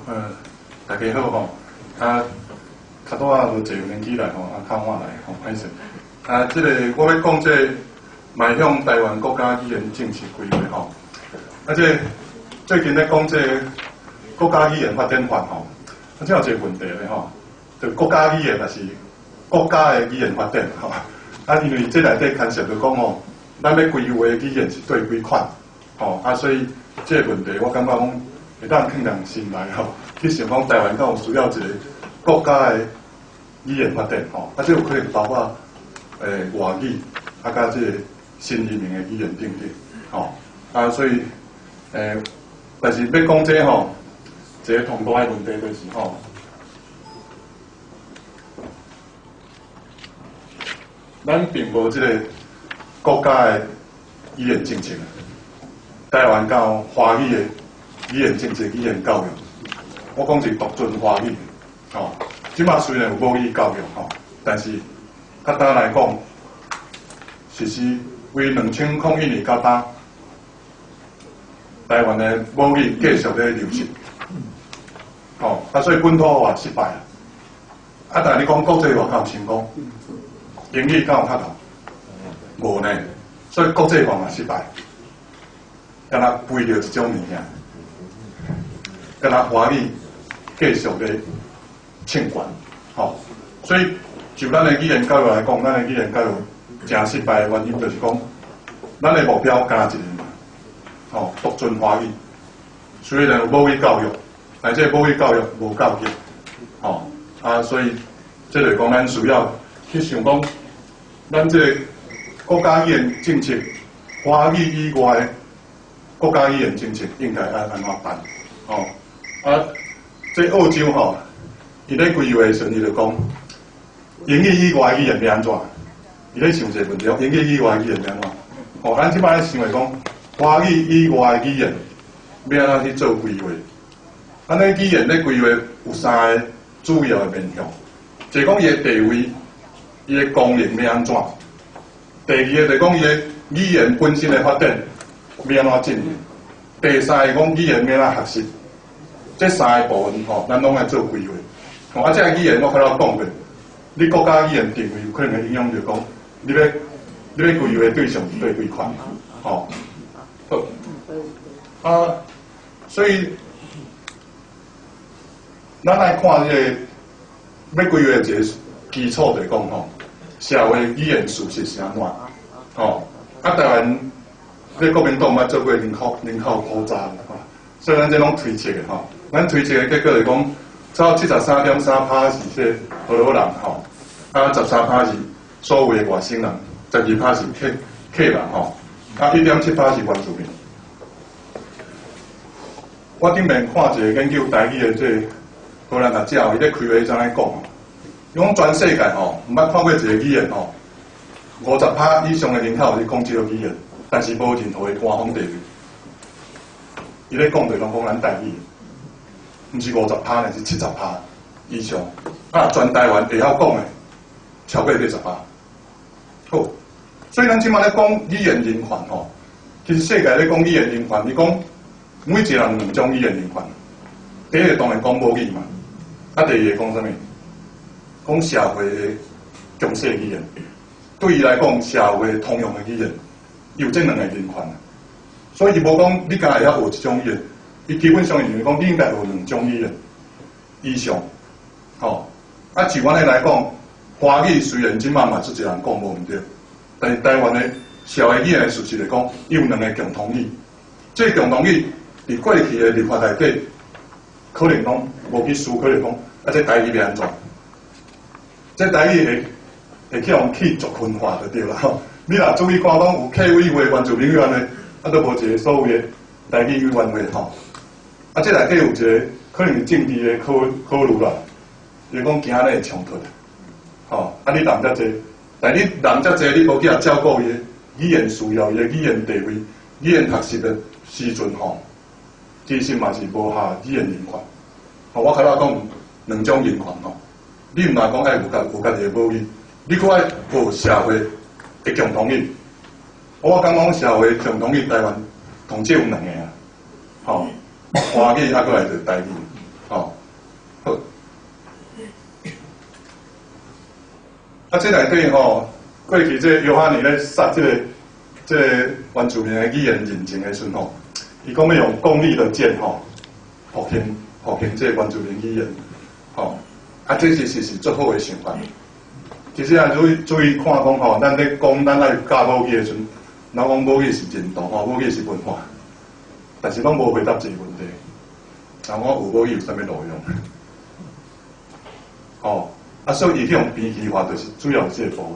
大家好吼。啊，較拄仔無坐飛機來吼，啊，較晚來吼，歹勢。啊，這個我欲講這個邁向台灣國家語言政策規劃吼。啊，這個最近咧講這個國家語言發展法吼，啊，這有一個問題咧吼，就國家語言抑是國家的語言發展吼。啊，因為這內底牽涉著講吼，咱欲規劃的語言是對幾款，吼啊，所以這個問題我感覺講會當囥佇心內吼，去想講台灣敢有需要一個國家的語言發展吼，啊，這有可能包括外語，啊，佮這個新移民的語言等等，吼啊，所以但是欲講這吼，一個重大的問題就是吼，咱並無這個國家的語言政策，台灣敢有華語的語言政策、語言教育，我講是獨尊華語，吼。這馬雖然有母語教育吼，但是較早來講，實施為2001年到今，台灣的母語繼續咧流失，吼啊，所以本土化失敗啊。啊，但是你講國際化敢有成功？英語敢有較好？無呢，所以國際化嘛失敗，敢若背著一種物件，敢若華語繼續咧侵權，吼。所以就咱的語言教育來講，咱的語言教育誠失敗的原因就是講，咱的目標敢若一個嘛，吼，獨尊華語。雖然有母語教育，但這個母語教育無夠力，吼啊，所以這就是講咱需要去想講，咱這個國家語言政策，華語以外的國家語言政策應該愛按怎辦？吼啊，這澳洲吼，伊咧規劃的時陣，伊就講英語以外語言欲按怎？伊咧想一個問題，英語以外語言欲按怎？吼，咱這擺咧想的講，華語以外語言欲按怎去做規劃？按呢語言咧規劃有三個主要的面向，一個講伊的地位，伊的功能欲按怎？第二個就是講伊的語言本身的發展欲按怎進行？第三個講語言欲按怎學習？這三個部分吼，咱攏愛做規劃。吼，啊，這个語言我較早講過，你國家語言定位有可能會影響著講，你欲規劃的對象是對幾款？吼，好，啊，所以咱愛看這個欲規劃一個基礎，就是講吼，社會語言事實是按怎？吼，啊，台灣這國民黨捌做過人口普查，吼，所以咱這攏推測的吼，咱推測的結果就是講，差73.3%是這河洛人吼，啊，13%是所謂的外省人，12%是客人吼，啊，1.7%是原住民。我頂面看一個研究台語的這個荷蘭學者，伊咧開會時陣咧講，伊講全世界吼，毋捌看過一個語言吼，50%以上的人口是講這個語言，但是無任何的官方地位。伊咧講就攏講咱台語，毋是50%呢，是70%以上。啊，全台灣會曉講的超過80%。好，所以咱這馬咧講語言人權吼，其實世界咧講語言人權，伊講每一個人有兩種語言人權。第一個當然講母語嘛，啊，第二個講啥物？講社會的強勢語言，對伊來講，社會通用的語言，伊有這兩個人權。所以伊無講你敢會曉學一種語言，伊基本上認為講你應該學兩種語言以上，吼。啊，就按呢來講，華語雖然這馬嘛足濟人講無毋對，但是台灣的社會語言的事實來講，伊有兩個共同語。這個共同語佇過去的立法內底，可能攏無去思考咧講，啊，這台語欲按怎？這台語會去予去族群化就對啦。吼，你若注意看講有客委會、原住民委員會，啊，都無一個所謂的台語委員會吼。啊，這內底有一個可能是政治的考慮啦，伊講驚咧會衝突，吼，啊，你人遮濟，但你人遮濟，你無去予照顧伊的語言需要、伊的語言地位、語言學習的時陣吼，其實嘛是無下語言人權。吼，我較早講兩種人權吼，你毋若講愛有家己的母語，你閣愛學社會的共同語。我感覺講社會共同語，台灣統計有兩個啊，吼，華語啊，閣來就是台語，吼。吼，好。啊，這內底吼，過去這約翰尼咧殺這個原住民的語言認證的時陣吼，伊講欲用功利的劍吼，復興這個原住民語言，吼，啊，這其實是足好的想法。其實啊，注意看講吼，咱咧講咱愛教母語的時陣，咱講母語是認同吼，母語是文化，但是攏無回答這個問題。人講有母語有啥物路用？吼，啊，所以伊去予邊緣化，就是主要是這個部分。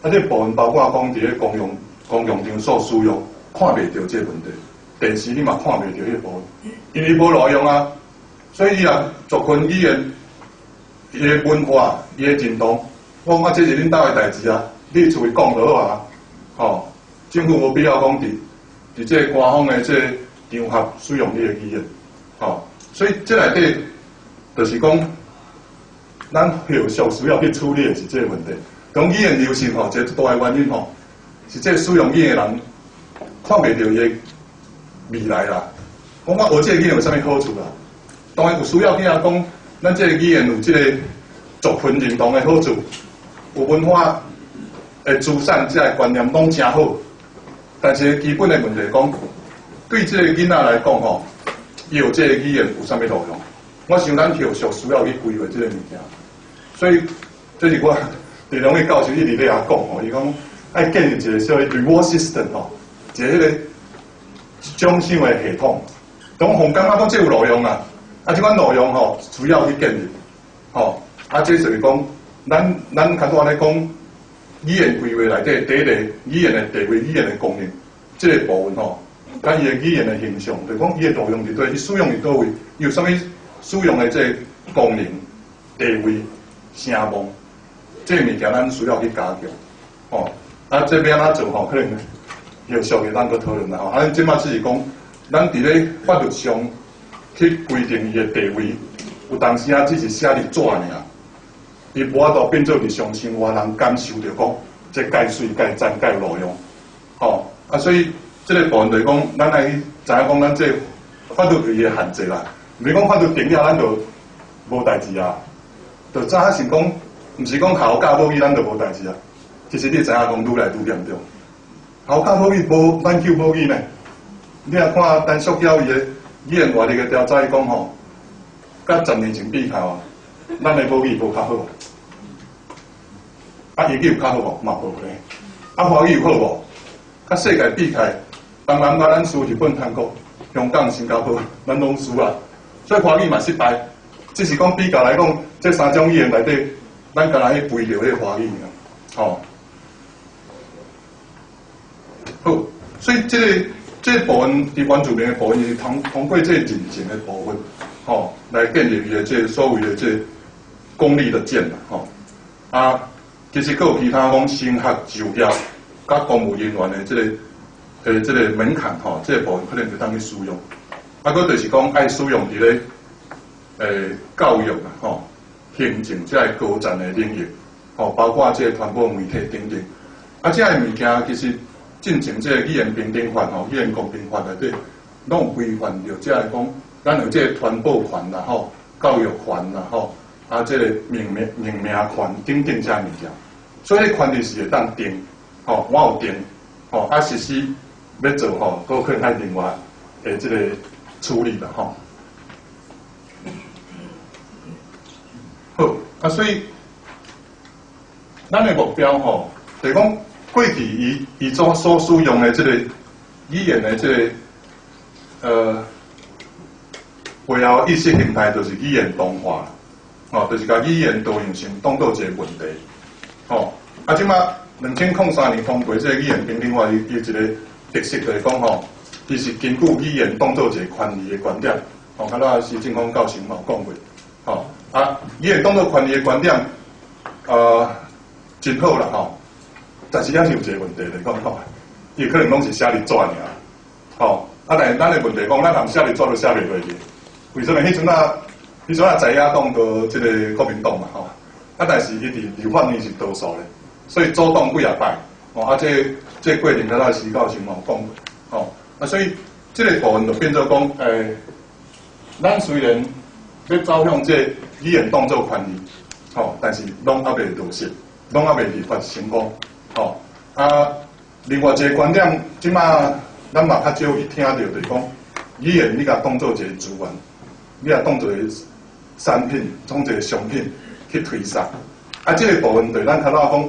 啊，這個部分包括講佇咧公共場所使用，看袂著這個問題。電視你嘛看袂著彼個部分，因為無路用啊。所以伊若族群語言，伊的文化，伊的認同，我講啊，這是恁兜的代誌啊，你出去講就好啊，吼，政府無必要講佇這個官方的這個場合使用你的語言，吼，所以這內底就是講，咱後續需要去處理的是這個問題。講語言流失吼，一個大的原因吼，是這個使用語言的人看袂著伊的未來啦。講我學這個語言有啥物好處啦？當然有需要去遐講，咱這個語言有這個族群認同的好處，有文化的資產，這个觀念攏誠好。但是基本的問題講，對這個囡仔來講吼，伊學這個語言有啥物路用？我想咱後續需要去規劃這個物件。所以這是我鄭良偉教授一直咧遐講吼，伊講愛建立一個所謂 reward system 吼，一個彼個獎賞的系統。當予感覺講這有路用啊，啊，這款路用吼需要去建立，吼，啊，這就是講咱較拄仔咧講語言規劃內底第一個語言的地位、語言的功能，這個部分吼，佮伊的語言的形象，就講伊的路用佇佗，伊使用佇佗位，伊有啥物使用的這個功能、地位、聲望，這個物件咱需要去加強，吼，啊，這欲按怎做吼，可能後續的咱閣討論啦吼。啊，這擺只是講，咱佇咧法律上去規定伊的地位，有當時啊，只是寫佇紙爾，伊無法度變做日常生活人感受著講，這蓋媠、蓋讚、蓋路用，吼，啊，所以這個部分就是講，咱愛去知影講，咱這法律對伊的限制啦，毋是講法律定了，咱就無代誌啊。就早是講，毋是講學教母語，咱就無代誌啊。其實你知影講，愈來愈嚴重。學教母語無挽救母語呢？你若看陳淑嬌伊的語言活力的調查，伊講吼，佮10年前比較啊，咱的母語無較好。啊，英語有較好無？嘛無咧。啊，華語有好無？佮世界比起來，東南亞咱輸日本、韓國、香港、新加坡，咱攏輸啊。所以華語嘛失敗。只是講比較來講，這三種語言內底，咱敢若去肥著彼個華語爾。吼，好，所以這個部分佇原住民的部分，是通過這個認證的部分，吼，來建立伊的這個所謂的這個功利的劍啦，吼。啊，其實閣有其他講升學就業、佮公務人員的這個門檻，吼，這個部分可能就當去使用。啊，閣就是講愛使用佇咧教育啊，吼，行政這个高層的領域，吼，包括這個傳播媒體等等。啊，這个物件其實進前這個語言平等法吼，語言公平法內底，攏有規範著這个講，咱有這個傳播權啦，吼，教育權啦，吼，啊，這個命名權等等這物件。所以權利是會當定，吼，我有定，吼，啊，實施欲做吼，閣可能愛另外的這個處理啦，吼。好，啊，所以咱的目標吼，就是講過去伊所使用的這個語言的這個背後意識形態，就是語言同化，吼，就是共語言多樣性當做一個問題，吼。啊，這擺2003年通過這個語言平等法，伊一個特色就是講吼，伊是根據語言當做一個權利的觀點，吼，較早施正峰教授嘛有講過，吼。啊，語言當做權利的觀點，真好啦吼，但是猶是有一個問題，就是講吼，伊可能攏是寫佇紙爾，吼，啊，但是咱的問題講，咱人寫佇紙都寫袂落去，為啥物？彼陣啊，在野黨都這個國民黨嘛，吼，啊，但是伊佇立法院是多數咧，所以阻擋幾若擺，吼，啊，這個過程，咱施教授嘛有講過，吼，啊，所以這個部分就變做講，咱雖然欲走向這個語言當做權利，吼，但是攏猶未落實，攏猶未立法成功，吼。啊，另外一個觀點，這馬咱嘛較少去聽著，就是講語言你共當做一個資源，你也當做一個產品，當做一個商品去推銷。啊，這個部分對咱較早講，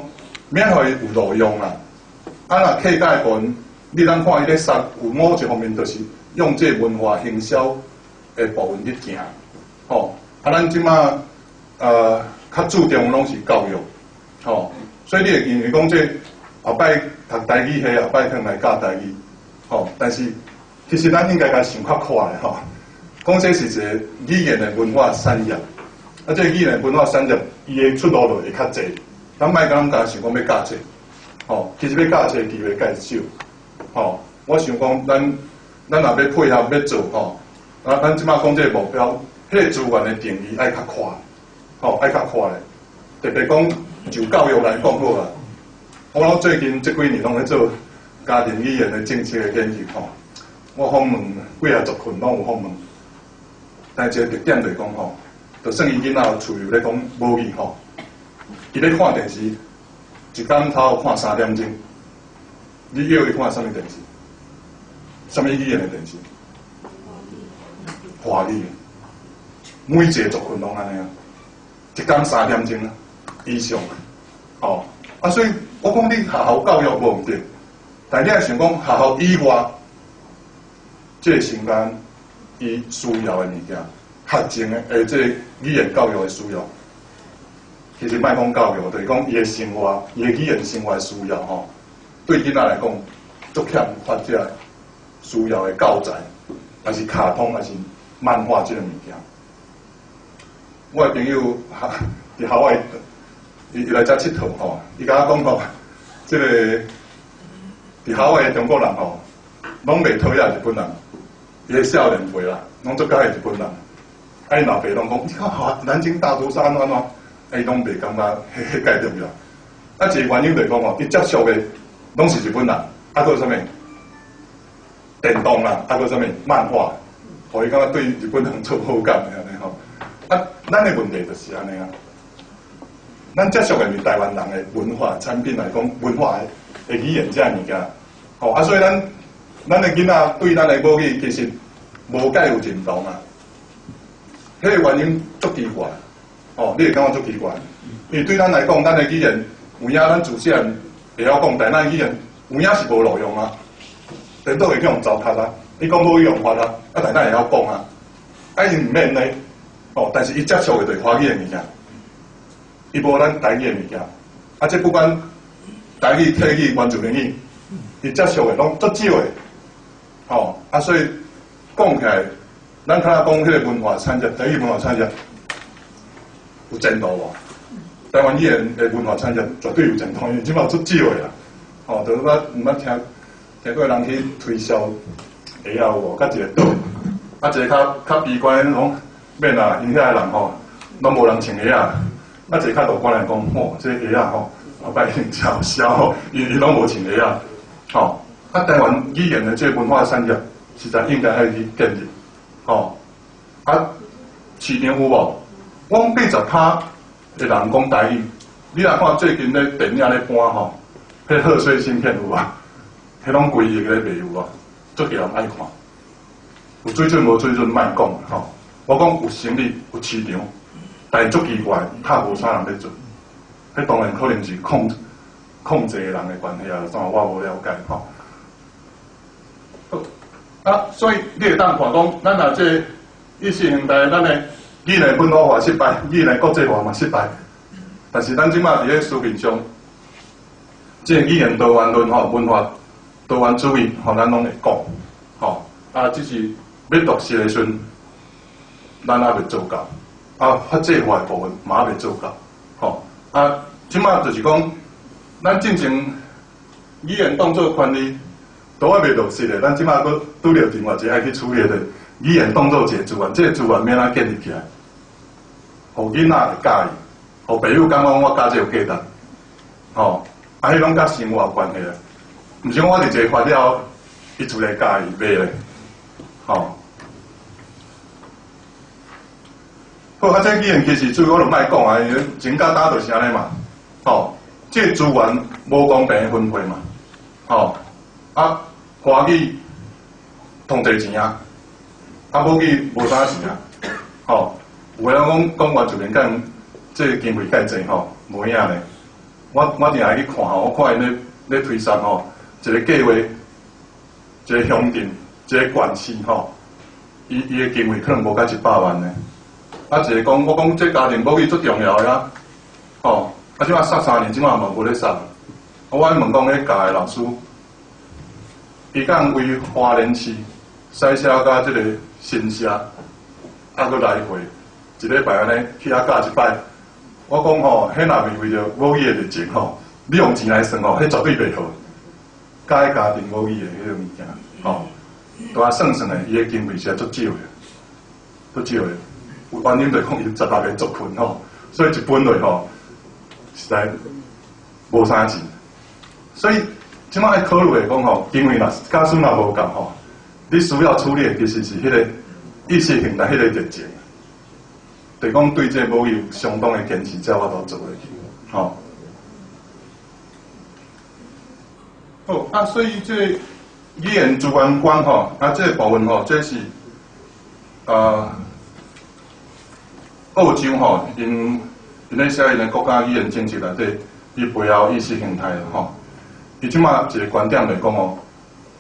免予伊有路用啦。啊，若客家的部分，你通看伊咧殺有某一方面，就是用這個文化行銷的部分去行，吼。啊，咱這馬較注重攏是教育，吼。所以你會認為講這後擺讀台語系，後擺可能來教台語，吼。但是其實咱應該共想較闊的吼。講這是一個語言的文化產業，啊，這個語言的文化產業，伊的出路就會較濟。咱莫敢若想講欲教冊，吼，其實欲教冊機會較少，吼。我想講，咱若欲配合欲做吼，啊，咱這馬講這個目標，彼個資源的定義愛較闊，吼，愛較闊的。特別講就教育來講好啊。我最近這幾年攏咧做家庭語言的政策的研究吼，我訪問幾仔族群攏有訪問，但一個特點就是講吼，就算伊囡仔厝有咧講母語吼，伊咧看電視，一工頭看3點鐘，你叫伊看啥物電視？啥物語言的電視？華語。每一個族群攏按呢啊，一工三點鐘啊以上，吼啊，所以我講你學校教育無毋對，但你愛想講學校以外，這個時間伊需要的物件，學前的這個語言教育的需要，其實莫講教育，就是講伊的生活，伊的語言生活的需要吼，對囡仔來講，足欠乏這個需要的教材，還是卡通，還是漫畫這個物件。我的朋友佇海外，伊來遮𨑨迌吼，伊共我講吼，這個佇海外的中國人吼，攏袂討厭日本人，伊的少年輩啦，攏足佮意日本人。啊，𪜶老爸攏講，你看吼，南京大屠殺按怎按怎，啊，伊攏袂感覺彼個重要。啊，一個原因就是講吼，伊接觸的攏是日本人，啊，閣有啥物？電動啦，啊，閣有啥物？漫畫，予伊感覺對日本人足好感的按呢吼。啊，咱的問題就是按呢啊。咱接觸的是台灣人的文化產品來講，文化的語言這物件，吼啊，所以咱的囡仔對咱的母語其實無蓋有認同啊。彼個原因足奇怪，哦，你會感覺足奇怪，因為對咱來講，咱的語言有影咱自細漢會曉講，但咱語言有影是無路用啊，電腦會去予糟蹋啊，伊講母語予發啊，啊，但咱會曉講啊，啊，伊毋免呢，哦，但是伊接觸的就是華語的物件。伊無咱台語的物件，啊，這不管台語、客語、原住民語，伊接觸的攏足少的，吼，啊，所以講起來，咱較早講彼個文化產業，台語文化產業有前途無？台灣語言的文化產業絕對有前途，因為這馬足少的啦，吼，就毋捌聽過人去推銷鞋仔有無？佮一個島，啊，一個較悲觀的講，免啦，𪜶遐的人吼，攏無人穿鞋仔。啊，一個較樂觀來講，吼，這個鞋仔吼，後擺一定真有銷吼，伊攏無穿鞋仔，吼。啊，台灣語言的這個文化產業，實在應該愛去建立，吼。啊，市場有無？我講80%的人講台語，你若看最近咧電影咧播吼，彼賀歲新片有無？彼攏幾億咧賣有無？足濟人愛看，有水準無水準莫講吼。我講有生意有市場。但是足奇怪，較無啥人咧做，彼當然可能是控制的人的關係啊，啥我無了解吼。好，啊，所以你會當看講，咱若這個意識形態，咱的語言本土化失敗，語言國際化嘛失敗。但是咱這馬佇咧市面上，這個語言多元論吼，文化多元主義吼，咱攏會講，吼，啊，只是欲落實的時陣，咱猶未做到。啊，法制化的部分嘛猶未做到，吼啊，這馬就是講，咱進前語言當做權利，都猶未落實的，咱這馬閣拄著另外一個愛去處理的語言當做一個資源，這個資源欲按怎建立起來，予囡仔會佮意，予朋友感覺我教這有價值，吼，啊，彼攏佮生活有關係啊，毋是講我佇一個發了，伊自然會佮意，袂咧，吼。好，啊，這語言其實主我就莫講啊，因為前甲今就是按呢嘛，吼，這個資源無公平的分配嘛，吼，啊，華語通濟錢啊，啊，母語無啥錢啊，吼，有的人講講原住民敢這個經費較濟吼，無影咧。我定來去看吼，我看𪜶咧推算吼，一個計劃，一個鄉鎮，一個縣市吼，伊的經費可能無到100萬呢。啊，一個講，我講這家庭母語足重要的啊，吼，啊，這馬殺3年，這馬嘛無咧殺。我問講，彼教的老師，伊敢為花蓮市駛車佮這個新社，啊，閣來回，一禮拜按呢去遐教一擺。我講吼，彼若毋是為著母語的熱情吼，你用錢來算吼，彼絕對袂好。教彼家庭母語的彼個物件，吼，拄仔算算的，伊的經費實在足少的，足少的。原因就是講伊16個族群吼，所以一分落吼，實在無啥錢。所以這馬愛考慮的講吼，經費若假使若無夠吼，你需要處理的其實是彼個意識形態彼個熱情。就是講對這個母語有相當的堅持，才有法度做落去，吼。好，啊，所以這個語言資源觀吼，啊，這個部分吼，這是澳洲吼，𪜶咧寫𪜶的國家語言政策內底，伊背後意識形態吼。伊這馬一個觀點來講哦，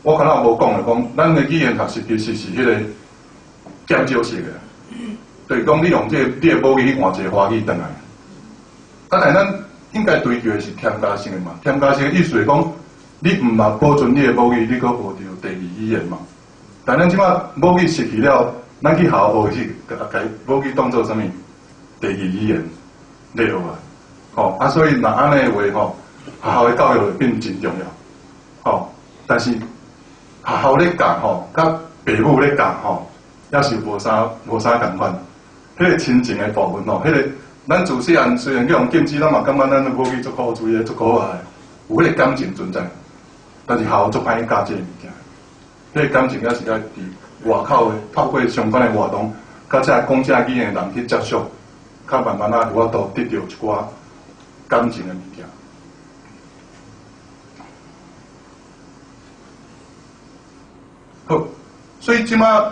我敢若無講的講，咱的語言學習其實是彼個減少式的。就是講，你用這個你的母語去換一個華語轉來，啊，但咱應該追求的是添加性的嘛。添加性的意思是講，你毋嘛保存你的母語，你閣學著第二語言嘛。但咱這馬母語失去了，咱去學校學是共母語當做啥物？第二語言咧學啊。吼，啊，所以若按呢的話吼，學校的教育就變真重要。吼，但是學校咧教吼，佮爸母咧教吼，也是無啥仝款。彼個親情的部分吼，彼個咱自細漢雖然去予禁止，咱嘛感覺咱的母語足可注意、足可愛的，有彼個感情存在。但是學校足歹教這個物件，彼個感情猶是愛佇外口的透過相關的活動，佮這講這語言的人去接觸，較慢慢仔有法度得著一寡感情的物件。好，所以這馬。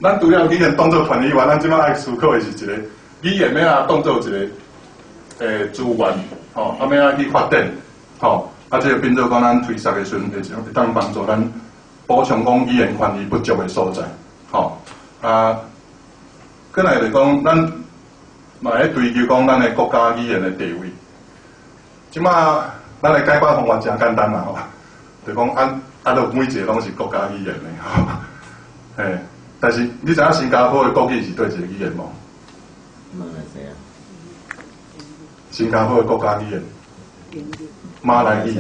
咱除了語言當做傳以外，咱這馬愛思考的是一個語言欲按怎當做一個資源，吼，啊欲按怎去發展，吼，啊這個變做講咱推捒的時陣，會當幫助咱補充講語言權利不足的所在，吼，啊，過來就講咱嘛會追求講咱的國家語言的地位。這馬咱的解決方法誠簡單啦，吼，就講啊啊，都每一個攏是國家語言的，吼，嘿。但是你知影新加坡的國語是佗一個語言無？馬來西亞。新加坡的國家語言，馬來語，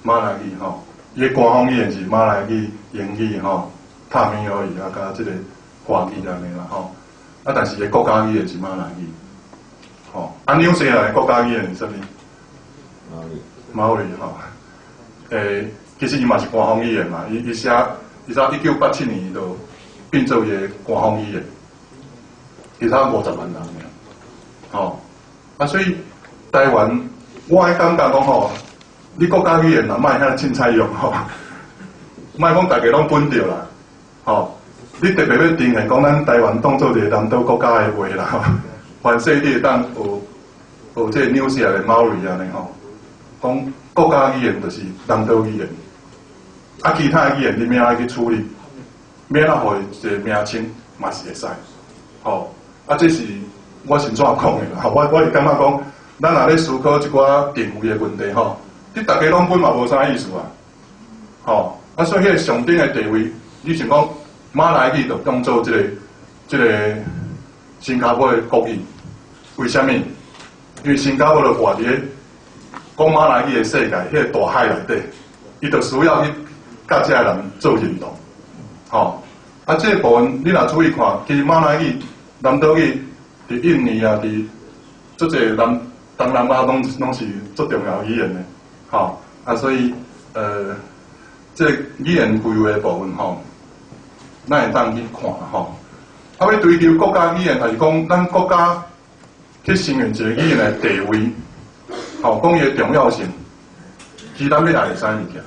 馬來語吼，伊的官方語言是馬來語、英語吼、塔米爾語啊，佮這個華語按呢啦吼。啊，但是伊的國家語言是馬來語，吼。啊，紐西蘭的國家語言是啥物？毛利。毛利吼。其實伊嘛是官方語言嘛，伊伊寫伊早1987年就變做伊的官方語言，其他50萬人爾，吼，啊，所以台灣，我的感覺講吼，你國家語言若莫遐凊彩用吼，莫講大家攏分著啦，吼，你特別欲呈現講咱台灣當做一個南島國家的話啦，吼，凡勢你會當學學這個紐西蘭的毛利按呢吼，講國家語言就是南島語言，啊，其他的語言你欲按怎去處理？欲按怎予伊一個名稱嘛是會使，吼，啊，這是我是怎講的啦，我是感覺講，咱若咧思考一寡定位的問題吼，你逐家攏分嘛無啥意思啊，吼，啊，所以彼個上頂的地位，你想講馬來語就當做這個新加坡的國語，為啥物？因為新加坡就活佇咧講馬來語的世界，彼個大海內底，伊就需要去佮這个人做認同。吼，啊，這個部分你若注意看，其實馬來語、南島語佇印尼啊，佇足濟南東南亞攏是足重要語言的，吼，啊，所以這個語言規劃的部分吼，咱會當去看吼。啊，啊，欲追求國家語言，就是講咱國家去承認一個語言的地位，吼，講伊的重要性。其實咱欲愛的啥物件？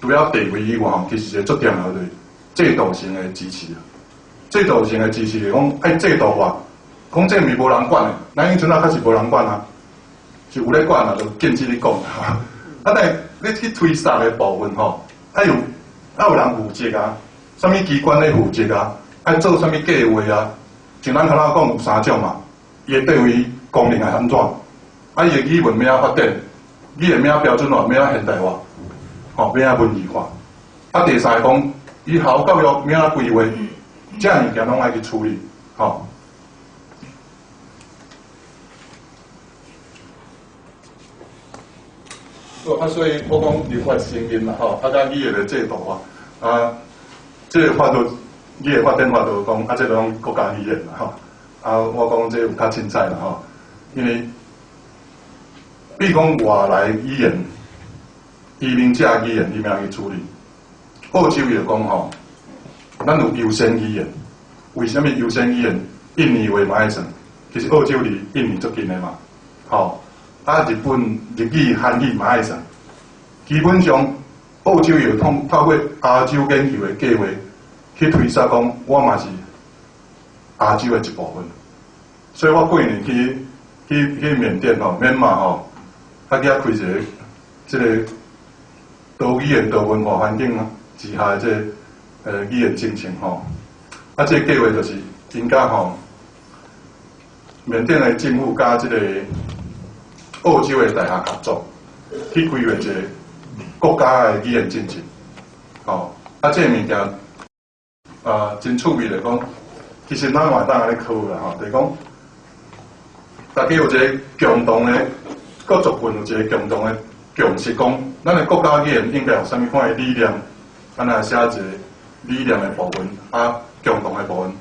除了地位以外，吼，其實是足重要的制度性的支持。制度性的支持是講愛制度化，講這物無人管的，咱彼陣仔確實無人管啊，是有咧管啊，就禁止你講。啊，但係你去推捒的部分吼，愛有人負責啊，啥物機關咧負責啊，愛做啥物計劃啊？像咱頭仔講有三種嘛，伊的地位功能會按怎？啊，伊的語文欲按怎發展？語言欲按怎標準化，欲按怎現代化？吼，欲按怎文字化？啊，第三個講，伊學校教育欲按怎規劃？這物件攏愛去處理，吼。啊，所以我講立法承認啦，吼，啊，佮語言的制度化，啊，這個法律語言發展法就講，啊，這個攏國家語言啦，吼。啊，我講這有較凊彩啦，吼，因為比如講外來語言、移民者語言，伊欲按怎去處理？澳洲伊就講吼，咱有優先語言，為啥物優先語言？印尼話嘛愛算，其實澳洲離印尼足近的嘛，吼。啊，日本日語、韓語嘛愛算。基本上，澳洲有通透過亞洲研究的計劃去推捒講，我嘛是亞洲的一部分。所以我過年去緬甸吼，緬馬吼，啊去遐開一個這個多語言多文化環境之下的這個語言政策吼。啊，這個計劃就是𪜶佮吼緬甸的政府佮這個澳洲的大學合作，去規劃一個國家的語言政策。吼，啊，這個物件啊，真趣味來講，其實咱嘛會當按呢考啦吼，就是講，大家有一個共同的各族群有一個共同的共識，講咱的國家語言應該有啥物款的理念，咱來寫一個理念的部分，啊，共同的部分，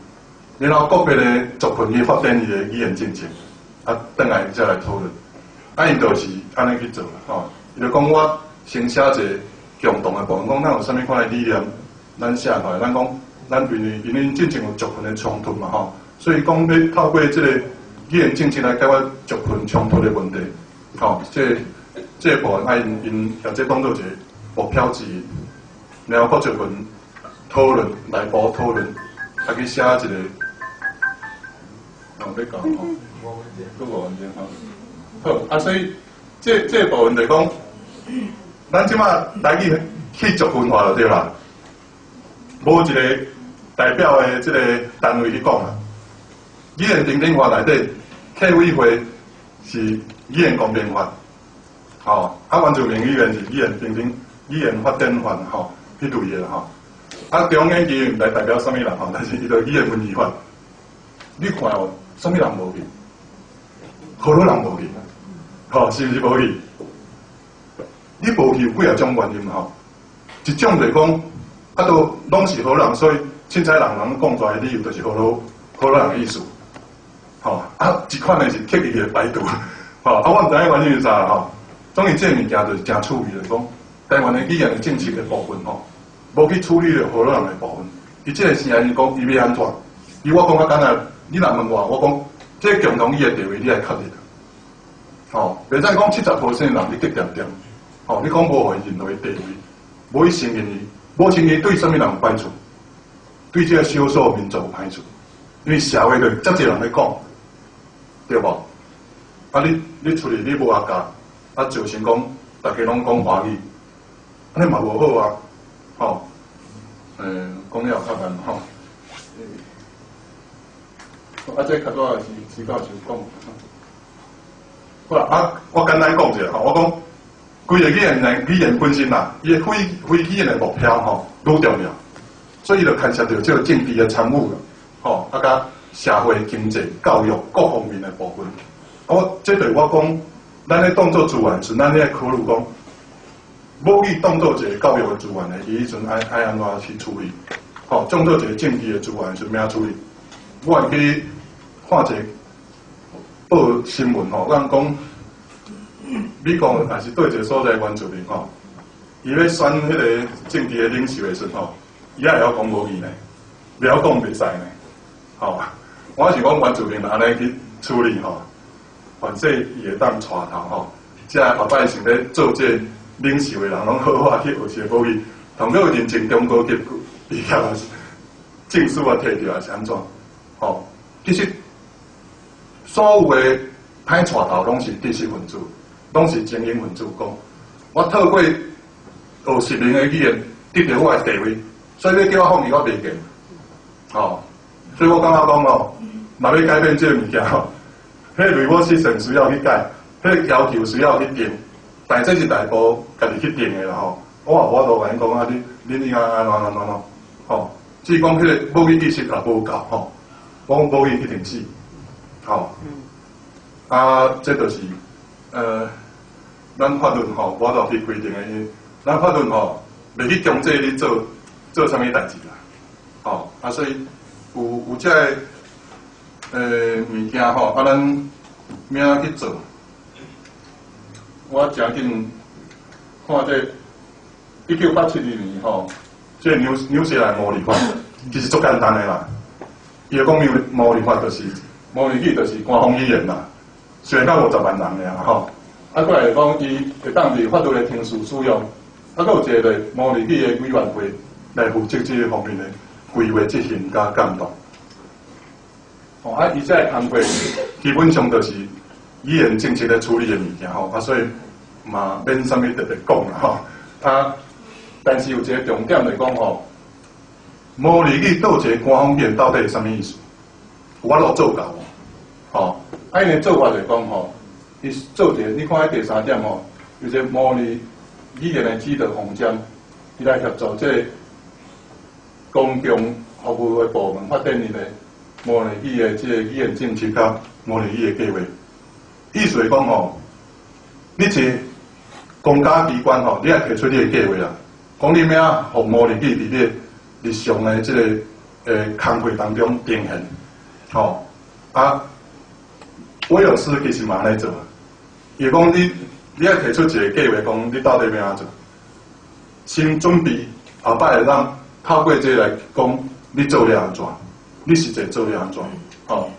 然後個別的族群去發展伊的語言政策，啊，轉來才來討論。啊，𪜶就是按呢去做啦，吼。伊就講我先寫一個共同的部分，講咱有啥物款的理念，咱寫落來，咱講咱因為進前有族群的衝突嘛，吼，所以講欲透過這個語言政策來解決族群衝突的問題，吼，這個部分愛𪜶共這當做一個目標之一，然後各族群討論，內部討論，啊去寫一個，哦，欲講吼，閣5分鐘吼。好，啊，所以這部分就講，咱這馬台語去族群化就對啦，無一個代表的這個單位去講啦。語言平等法內底，客委會是語言公平法，吼，啊，原住民語言是語言平等、語言發展法，吼，彼類的啦，吼。啊，中央研究院毋知代表啥物人吼，但是伊就語言文字法，你看哦，啥物人無去？河洛人無去，吼，是毋是無去？你無去有幾仔種原因吼？一種就是講，啊，都攏是河洛人，所以凊彩人人講出來的理由就是河洛人的意思，吼。啊，一款的是刻意的排除，吼。啊，我毋知影原因是啥啦，吼。總之，這個物件就是誠趣味，就是講台灣的語言的政策的部分，吼，無去處理著河洛人的部分。伊這個是按呢講，伊欲按怎？伊我講較簡單，你若問我，我講這個共同語的地位，你愛確立。吼，袂使講70%的人你激恬恬，吼，你講無予伊任何的地位，無去承認伊，無承認對啥物人有歹處？對這個少數民族有歹處，因為社會內遮濟人咧講，對無？啊你，你出去你無阿教，啊造成講逐家攏講華語，按呢嘛無好啊，吼，講了較慢吼。啊，這較早是徐教授講。好啦，啊，我簡單講一下吼，我講規個語言本身啦，伊的非語言的目標吼，愈重要，所以伊就牽涉著這個政治的參與啦，吼，啊，佮社會、經濟、教育各方面的部分。啊，我這對我講，咱咧當做資源時，咱咧考慮講，母語當做一個教育的資源的，伊彼陣愛按怎去處理？吼，當做一個政治的資源時，欲按怎處理？我會記看一個報新聞吼，人講美國也是對一個所在原住民吼，伊欲選彼個政治的領袖的時陣吼，伊也會曉講母語呢，袂曉講袂使呢。吼，我是講原住民按呢去處理吼，反正伊會當帶頭吼，這後擺想欲做這個領袖的人，攏好好去學這個母語，通過認證中高級畢業證書啊，提著抑是按怎？吼，其實所有的歹帶頭攏是知識分子，攏是精英分子講，我透過學習別的語言得著我的地位，所以欲叫我放棄我袂見，吼，所以我感覺講哦，若欲改變這个物件吼，彼個 reward system 需要去改，彼個要求需要去定，但這是內部家己去定的啦吼。我也無法度共𪜶講啊，你應該按怎按怎按怎吼。至於講彼個母語意識也無夠吼，我講母語一定死，吼。啊，這就是咱法律吼，無法度去規定的，咱法律吼，袂去強制你做做啥物代誌啦，吼啊，所以有這个物件吼，啊，咱欲去做？我誠緊看這1987年吼，這個紐西蘭毛利法其實足簡單的啦。伊就講毛利法就是毛利語，就是官方語言啦。雖然才50萬人爾吼，啊，過來講伊會當佇法律的程序使用，啊，閣有一個毛利語的委員會來負責這個方面的規劃執行佮監督。哦，啊，伊這个工課基本上就是語言政策咧處理的物件吼，啊，所以嘛免啥物特別講啦吼。啊，但是有一個重點來講吼，毛利語做一個官方語言到底是啥物意思？有法度做到無？吼，啊，𪜶的做法就是講吼，伊做一個，你看彼第三點吼，有一個毛利語言的指導方針，伊來協助這個公共服務的部門發展伊個毛利語的這個語言政策佮毛利語的計劃。意思是講吼，你一個公家機關吼，你愛提出你的計劃啦，講你欲予毛利語佇你日常的這個工課當中呈現，吼啊，威爾斯其實嘛按呢做，伊講你愛提出一個計劃，講你到底欲按怎做，先準備後擺會當透過這個來講，你做了按怎，你實際做了按怎，吼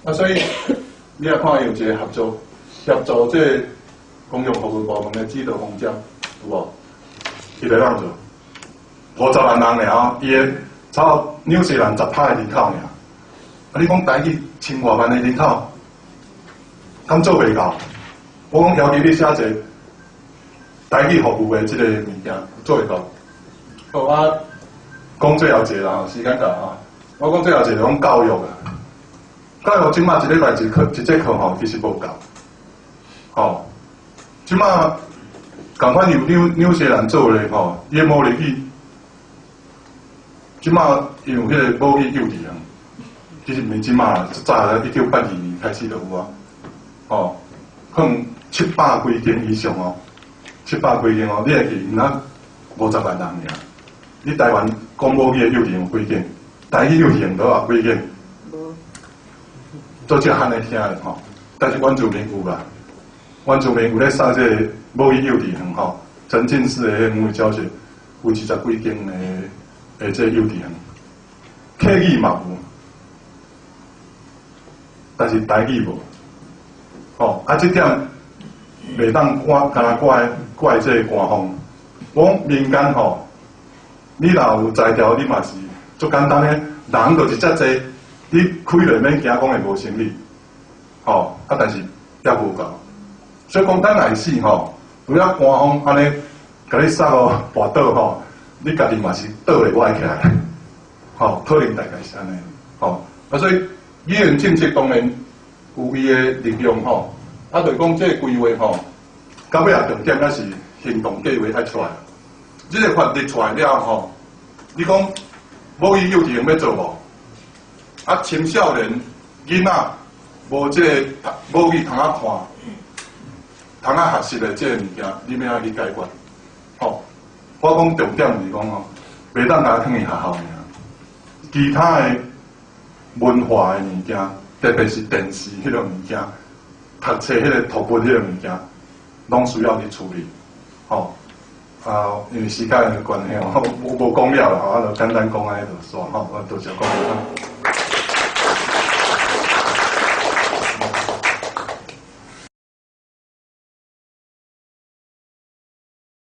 啊，所以你也看有一個合作協助這個公共服務部門的指導方針，有無？伊來按怎做？50萬人爾吼，伊的差不多紐西蘭10%的人口爾，啊，你講台語千外萬的人口，敢做袂到？我講要求你寫一個台語服務的這個物件，做會到？好啊，講最後一個啦，時間到啊。我講最後一個講教育啊，教育這馬一禮拜一課一節課吼，其實無夠。吼，這馬仝款由紐西蘭做的吼，伊的毛利語，這馬因有彼個母語幼稚園，其實毋是這馬，早1982年開始就有啊。吼，可能700幾間以上哦，700幾間哦，你會記毋若50萬人爾。你台灣講母語的幼稚園有幾間？台語幼稚園都有幾間？做這罕會聽的吼，但是原住民有啦，原住民有咧上這個母語幼稚園吼，沉浸式的母語教學，有20幾間的這個幼稚園，客語嘛有，但是台語無，吼啊，這點袂當怪，干焦怪怪這個官方。我講民間吼，你若有才調，你嘛是足簡單的，人就是遮濟，你開落免驚講會無生理，吼啊，但是也無夠，所以講咱若會死吼，除了官方按呢共你殺予跋倒吼，你家己嘛是倒會歪起來，吼，可能大概是按呢，吼啊，所以語言政策當然有伊的力量吼，啊，就是講這個規劃吼，到尾仔重點猶是行動計劃愛出來。這個法律出來了後，你講母語幼稚園欲做無？啊，青少年囡仔無這個母語通仔看、通仔學習的這個物件，你欲按怎去解決？吼，我講重點是講吼，袂當共囥佇學校爾，其他的文化的物件，特別是電視彼個物件、讀冊彼個讀物彼個物件，攏需要去處理，吼。啊，因為時間的關係吼，我無講了啦，我就簡單講按呢就煞吼，我多謝各位。